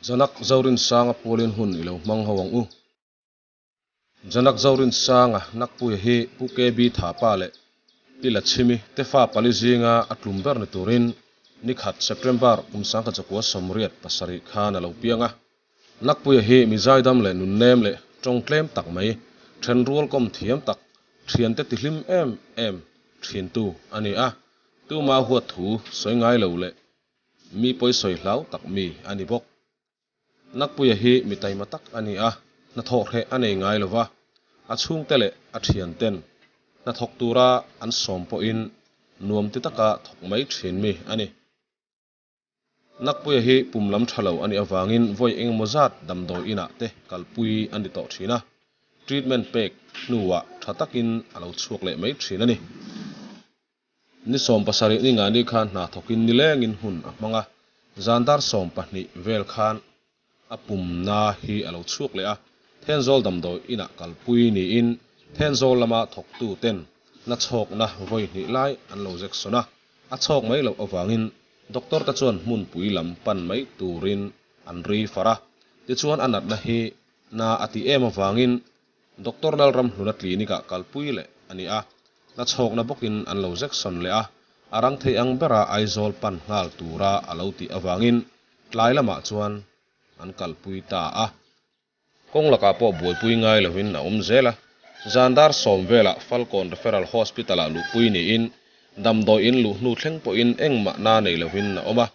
Janak Zorinsanga pualin hun i lo hmang ho ang u. Janak Zorinsanga Nakpuia hi Pu KB Thapa leh Pi Lachhimi te fa pali zinga a tlum ber ni turin nikhat September kum 1987 khan a lo piang a. Nakpuia hi mi zaidam leh nunnem leh tawng tlem tak mai, thenrual kawm thiam tak, thiante tihlim em em thintu a ni a. Tuma huat thu sawi ngai lo leh mi pawi sawi hlau tak mi a ni bawk. Nakpuia hi mi taima tak a ni a, hnathawh hreh a nei ngai lova, a chhungte leh a thianten hnathawk tura an sawm pawhin nuam ti taka thawk mai thin mi a ni. Nakpuia hi pum lam tha lo a nih avangin vawi engemaw zat damdawi inah te kalpui a ni tawh thin a, treatment pek hnuah tha takin a lo chhuak leh mai thin a ni. Ni 17 ni ngani khan hna thawkin nilengin hun a hmang a, zandar 12 vel khan a pumna hi a lo chhuak leh a, Thenzawl damdawi inah kalpui niin Thenzawl lama thawktu ten na chhawkna vawi hnih lai an lo zek sawn a, a chhawk mai loh avangin doctor te chuan hmunpui lam pan mai turin an ri far a, tichuan a natna hi na a ti em avangin Doctor Lalramhluna clinic ah kalpui leh a ni a, na chhawkna bawkin an lo zek sawn leh a, a rang thei ang bera Aizawl pan nghal tura a lo tih avangin tlai lamah chuan an kalpui ta a. Kawng lakah pawh buaipui ngai lovin a awm zel a, zandar 10 velah Falkawn Referral Hospital ah luhpui niin damdawi in luh hnu thleng pawhin engmah na nei lovin a awm a,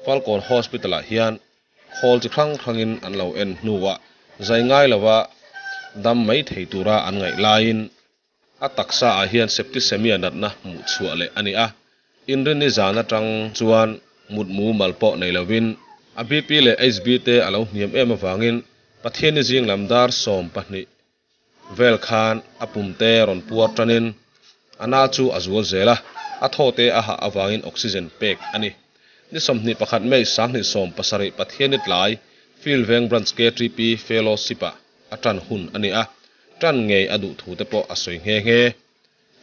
Falkawn Hospital ah hian khawl chi hrang hrangin an lo en hnuah zai ngai lova dam mai thei tura an ngaih laiin a taksa ah hian septicemia natna hmuh chhuah leh a ni a, inrinni zan atang chuan mut mu mal pawh nei lovin a BP leh HB te a lo hniam em avangin Pathianni zing lam dar 12 vel khan a pumte rawn puar tanin a na chu a zual zel a, a thaw te a hah avangin oxygen pek a ni. Ni 21 May 2017 Pathianni tlai Field Veng Branch KTP Fellowship ah a tan hun a ni a, tan ngei a duh thu te pawh a sawi nghe nghe.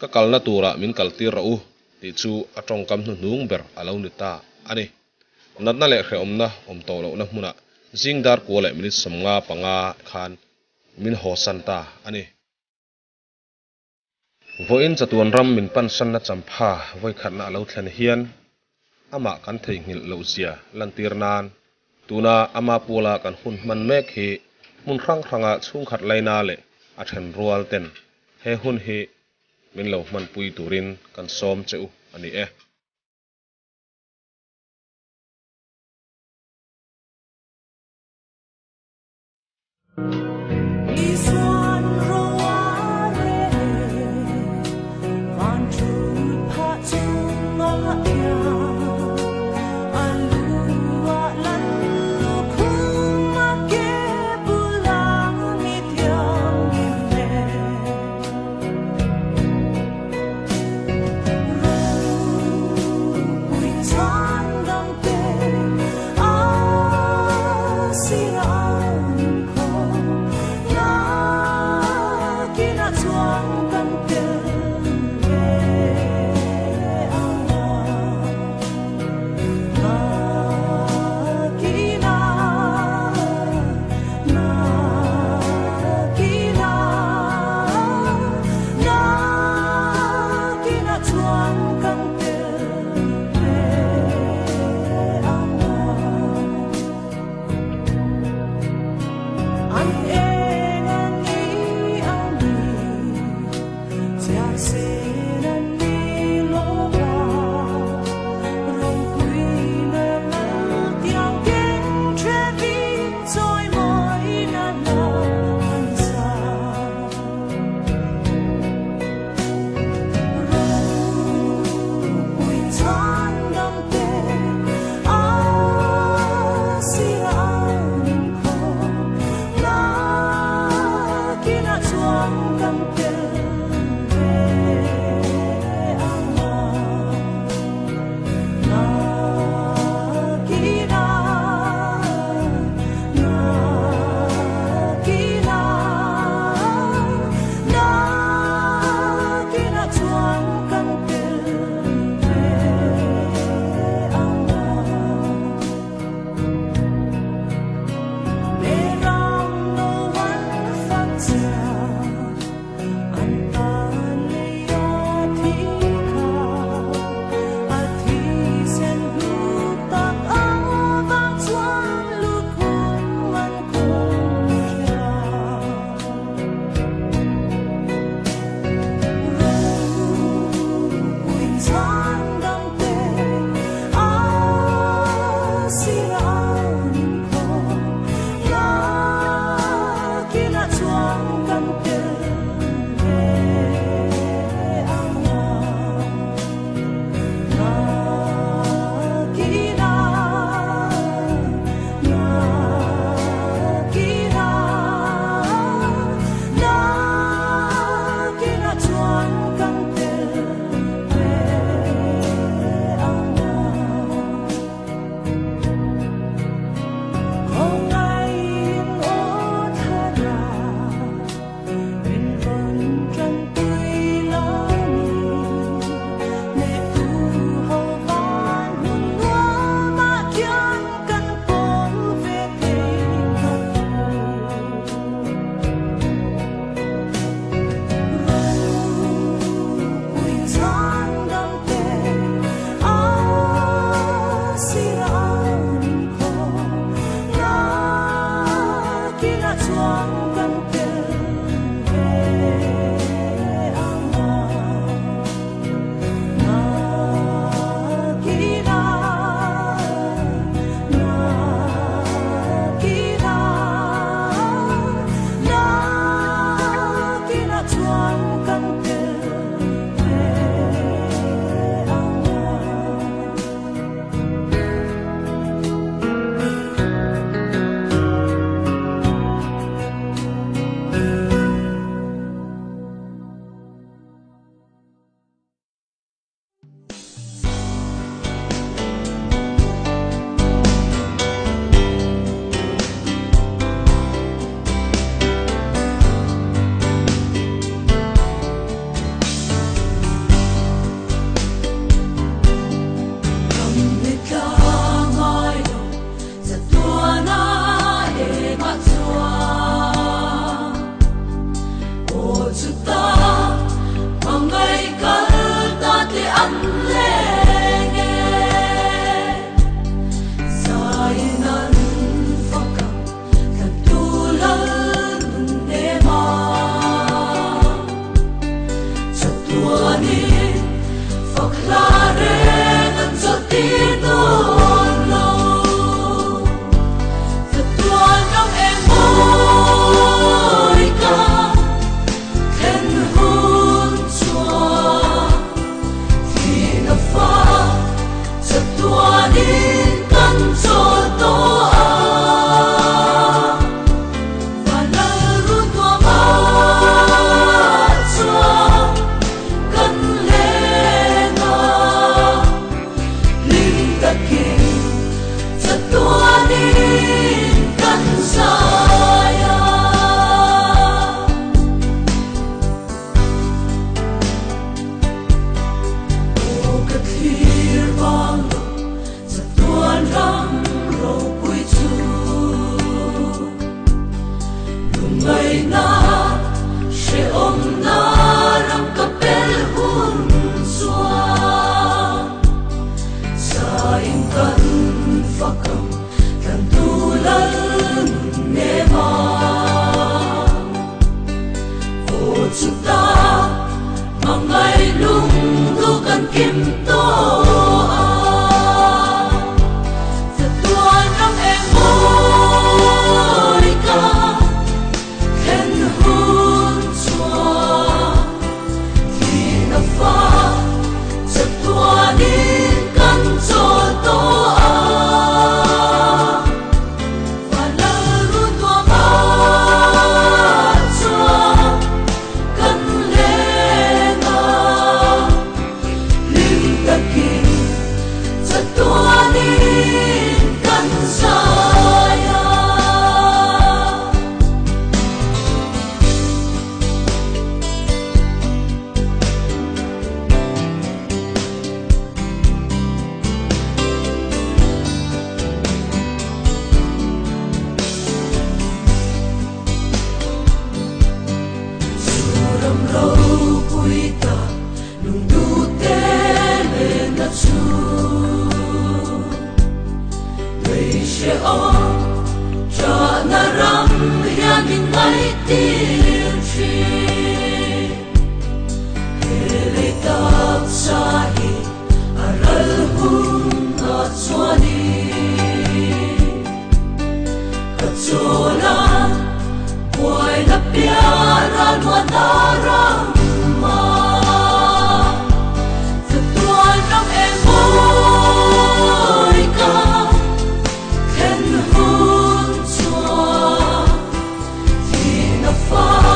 Ka kalna turah min kaltir rawh u tih chu a tawngkam hnuhnung ber a lo ni ta a ni. Natna leh hrehawmna awm tawh lohna hmunah zingdar kua leh minute 55 khan min haw san ta a ni. Vawiin chatuan ram min pan sanna champha vawi khatna a lo thlen hian amah kan theihnghilh loh zia lantir nan tuna ama puala kan hun hman mek hi hmun hrang hranga chhungkhat laina leh a then rual ten he hun hi min lo hman pui turin kan sawm che u a ni e. Isuan roa re van thu pha chung a thiam a lua lan khum a ke bula mi thiam ngim le ro pui chan dam te a siran kho. kan leng e. Zaiin an fak ang tlantu lal nun nema. Chatuanin fak hla reng an chawlhtir dawn lo. Chatuan ram eng mawi ka thlen hun chuan thihna fak chatuanin kan chawl tawh a. Vanlalru tuama chuan kan leng a, hlim takin chatuanin kan zai a. Aw ka thlir vang lo chatuan ram ropui chu, lungngaihna hrehawmna ram ka pel hun chuan zaiin kan fak ang tlantu lal nun nema. Aw chutah hmangaih lungdu kan kim tawh a. Chatuan ram eng mawi ka thlen hun chuan thihna fak chatuanin kan chawl tawh a. Vanlalru tuama chuan kan leng a, hlim takin chatuanin kan zai a. Churam ropui ta lungdu te lena chu, lei hrehawm chahna ram hian min ngaihtir thin. He lei taksa hi a ral hun a chuanin ka chawl a, buaina piara nuana ramma. Chatuan ram eng mawi ka thlen hun chuan thihna fak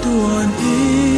Tuan in.